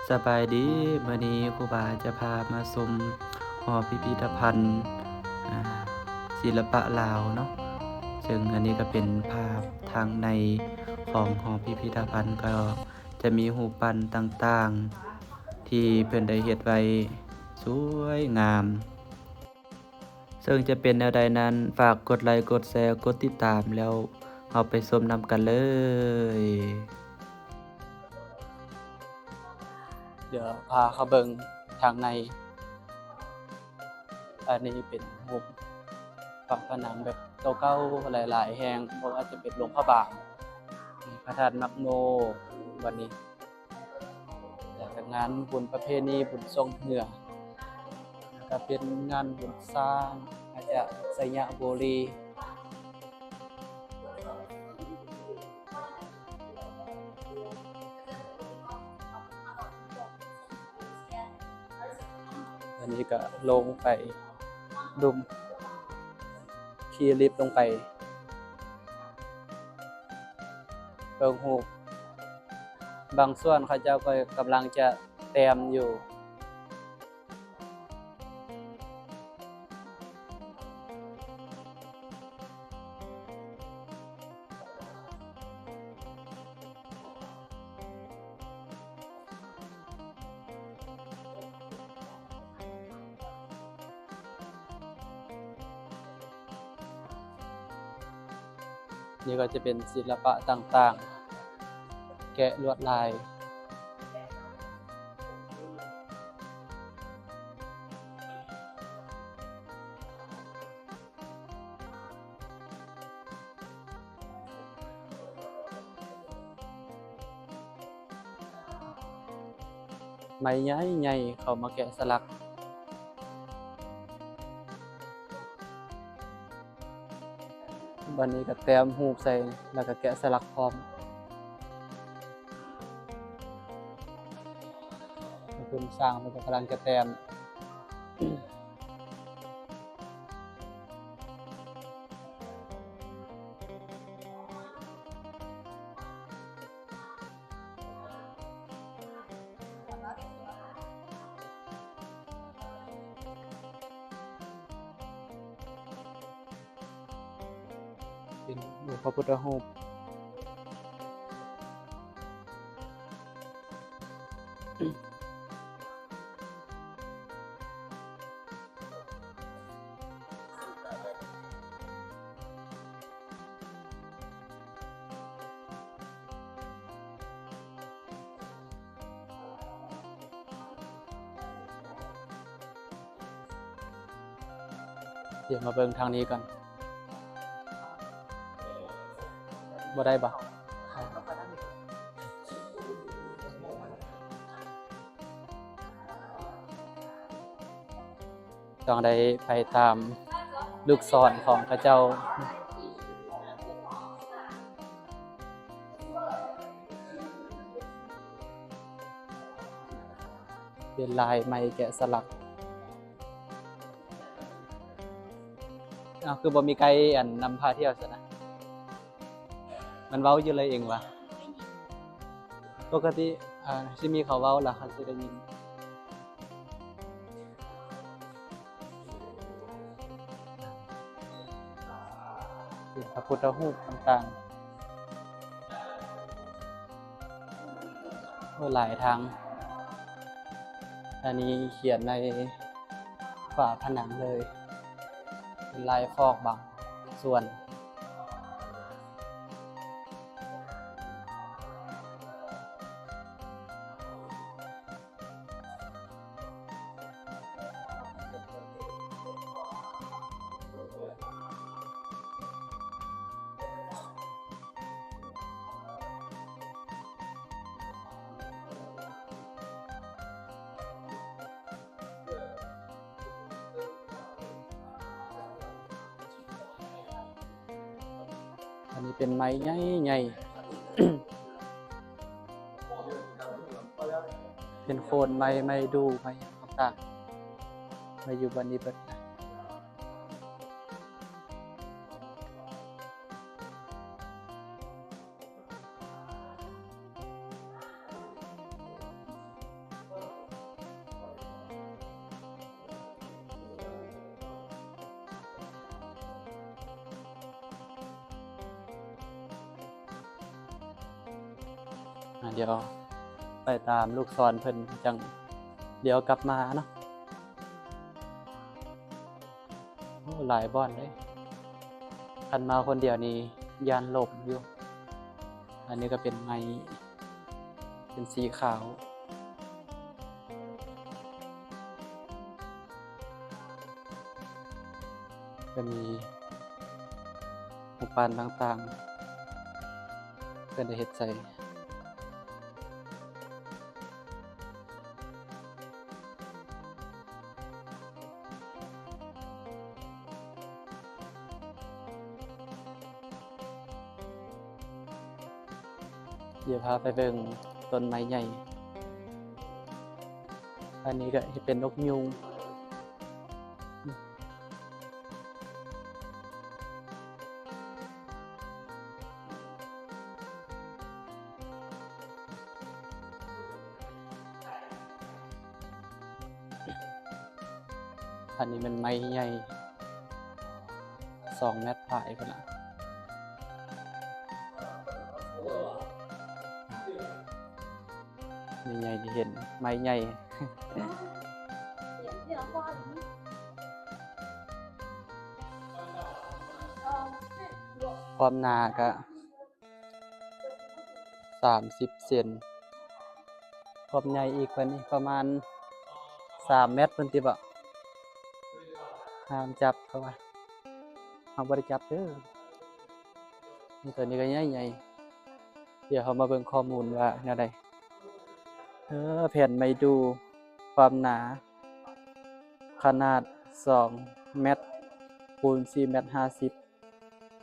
ສະບາຍດີ, ມື້ນີ້ຄູບາຈະພາມາຊົມຫໍພິພິທະພັນ ອາ ສິລະປະລາວເນາະ, ເຊິ່ງອັນນີ້ກໍເປັນພາບທາງໃນຂອງຫໍພິພິທະພັນ, ກໍຈະມີຮູບປັ້ນຕ່າງໆ ທີ່ເພິ່ນໄດ້ເຮັດໄວ້ສວຍງາມ. ເຊິ່ງຈະເປັນແນວໃດນັ້ນ, ຝາກກົດໄລ, ກົດແຊ, ກົດຕິດຕາມ, ແລ້ວເຮົາໄປຊົມນຳກັນເລີຍ. ດຽວພາເຂົ້າເບິ່ງທາງໃນ. ອັນນີ້ເປັນຮູບຝາຜະໜັງແບບເກົ່າໆ ຫຼາຍໆແຫ່ງ, ບໍ່ວ່າຈະເປັນຫຼວງພະບາງ, ພະທາດໝາກໂມ, ບັດນີ້ ແລ້ວກໍງານບຸນປະເພນີບຸນຊ່ວງເຮືອ, ແລ້ວກໍເປັນງານບຸນຊ້າງ ມາຈາກໄຊຍະບູລີ. ອັນນີ້ກໍລົງໄປລຸ່ມ, ຂີ່ລິບລົງໄປ. ເບິ່ງຮູບ, ບາງສ່ວນເຂົາເຈົ້າກໍກຳລັງຈະແຕ້ມຢູ່. ນີ້ກໍຈະເປັນສິລະປະຕ່າງໆ ແກະລວດລາຍ. ໄມ້ໃຫຍ່ໆ ເຂົາມາແກະສະຫຼັກ. ບັດນີ້ກໍແຕ້ມຮູບໃສ່ ແລ້ວກໍແກະສະຫຼັກພ້ອມ. ເພິ່ນສ້າງ ເພິ່ນກໍກຳລັງຈະແຕ້ມ. ເປັນພະພຸດທະຮູບ. ດຽວມາເບິ່ງທາງນີ້ກ່ອນ. ບໍ່ໄດ້ບໍ່? ຕ້ອງໄດ້ໄປຕາມລູກສອນຂອງເຂົາເຈົ້າ. ເປັນລາຍໄມ້ແກະສະຫຼັກ. ອ້າວ ຄືບໍ່ມີໄກ ອັນ ນຳພາທ່ຽວຊັ້ນນະ? ມັນເວົ້າຢູ່ເລີຍເອງຫວາ? ປົກກະຕິ ອ່າ ຊິມີເຂົາເວົ້າລະ ເຮົາຊິໄດ້ຍິນ. ເປັນພະພຸດທະຮູບຕ່າງໆ ໂອ້ ຫຼາຍທາງ. ອັນນີ້ຂຽນໃນຝາຜະໜັງເລີຍ ເປັນລາຍຟອກບາງສ່ວນ. ອັນນີ້ເປັນໄມ້ໃຫຍ່ໆ ເປັນໂຄນໄມ້ ໄມ້ດູ່ ໄມ້ຫຍັງຕ່າງໆ ມາຢູ່ບ່ອນນີ້ເບິດ. ເ ດຽວໄປຕາມລູກສອນເພິ່ນ ຈັ່ງດຽວກັບມາເນາະ. ໂອ້ ຫຼາຍບ່ອນເດ້. ຄັນມາຄົນດຽວນີ້ຢ້ານລົ້ມຢູ່. ອັນນີ້ກໍເປັນໄມ້ ເປັນສີຂາວ. ກໍມີຮູບປັ້ນຕ່າງໆ ເພິ່ນໄດ້ເຮັດໃສ່. ດຽວພາໄປເບິ່ງຕົ້ນໄມ້ໃຫຍ່. ອັນນີ້ກໍເປັນນົກຍູງ. ອັນນີ້ແມ່ນໄມ້ໃຫຍ່ ສອງແມັດປາຍພຸ້ນລະ. ໃຫຍ່ໆ ນີ້ເຫັນໄມ້ໃຫຍ່. ຄວາມໜາກະ ສາມສິບເຊັນ. ຄວາມໃຫຍ່ອີກປານນີ້ ປະມານສາມແມັດພຸ້ນຕິເບາະ. ຫ້າມຈັບ ເຂົາວ່າ ເຮົາບໍ່ໄດ້ຈັບເດີ. ນີ້ ຕົວນີ້ກໍໃຫຍ່ໆ. ດຽວເຮົາມາເບິ່ງຂໍ້ມູນວ່າແນວໃດ. ເອີ ແຜ່ນໄມ້ດູ່ ຄວາມໜາ ຂະໜາດສອງແມັດ ຄູນສີ່ແມັດຫ້າສິບ.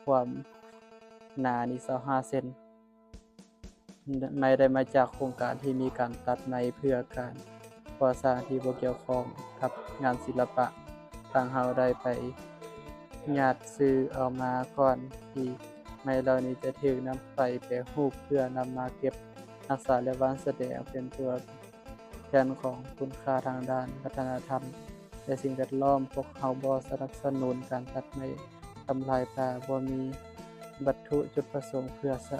ຄວາມໜານີ້ຊາວຫ້າເຊັນ. ໄມ້ໄດ້ມາຈາກໂຄງການທີ່ມີການຕັດໄມ້ເພື່ອການກໍ່ສ້າງທີ່ບໍ່ກ່ຽວຂ້ອງກັບງານສິລະປະ. ທາງເຮົາໄດ້ໄປຍາດຊື້ເອົາມາກ່ອນທີ່ໄມ້ເຫຼົ່ານີ້ຈະຖືກນຳໄປແປຮູບ ເພື່ອນຳມາເກັບຮັກສາ ແລະ ວາງສະແດງເປັນຕົວ ແທນຂອງຄຸນຄ່າທາງດ້ານວັດທະນະທຳ ແລະ ສິ່ງແວດລ້ອມ. ພວກເຮົາບໍ່ສະໜັບສະໜູນການຕັດໄມ້ທຳລາຍປ່າ, ບໍ່ມີວັດຖຸຈຸດປະສົງເພື່ອສະ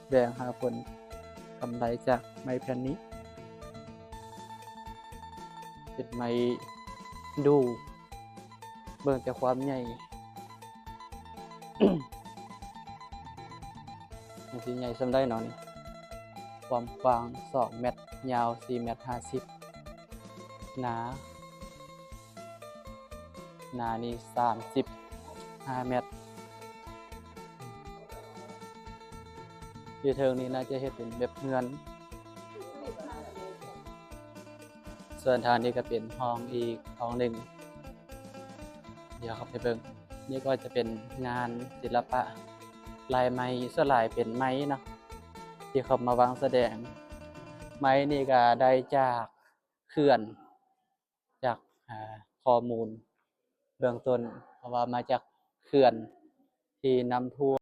ແຫວງຫາຜົນກຳໄລຈາກໄມ້ແຜ່ນນີ້. ເປັນໄມ້ດູ່ ເບິ່ງແຕ່ຄວາມໃຫຍ່ ມັນຊິໃຫຍ່ສ່ຳໃດເນາະນີ້. ຄວາມກວ້າງສອງແມັດ, ຍາວສີ່ແມັດຫ້າສິບ, ໜາ ໜານີ້ສາມສິບຫ້າແມັດ. ຢູ່ເທິງນີ້ໜ້າຈະເຮັດເປັນແບບເຮືອນ. ສ່ວນທາງນີ້ກໍເປັນຫ້ອງອີກຫ້ອງໜຶ່ງ. ດຽວເຂົ້າໄປເບິ່ງ. ນີ້ກໍຈະເປັນງານສິລະປະລາຍໄມ້, ສ່ວນຫຼາຍເປັນໄມ້ເນາະ ທີ່ເຂົາມາວາງສະແດງ. ໄມ້ນີ້ກໍໄດ້ຈາກເຂື່ອນ, ຈາກ ອາ ຂໍ້ມູນເບື້ອງຕົ້ນ ເພາະວ່າມາຈາກເຂື່ອນທີ່ນ້ຳຖ້ວມ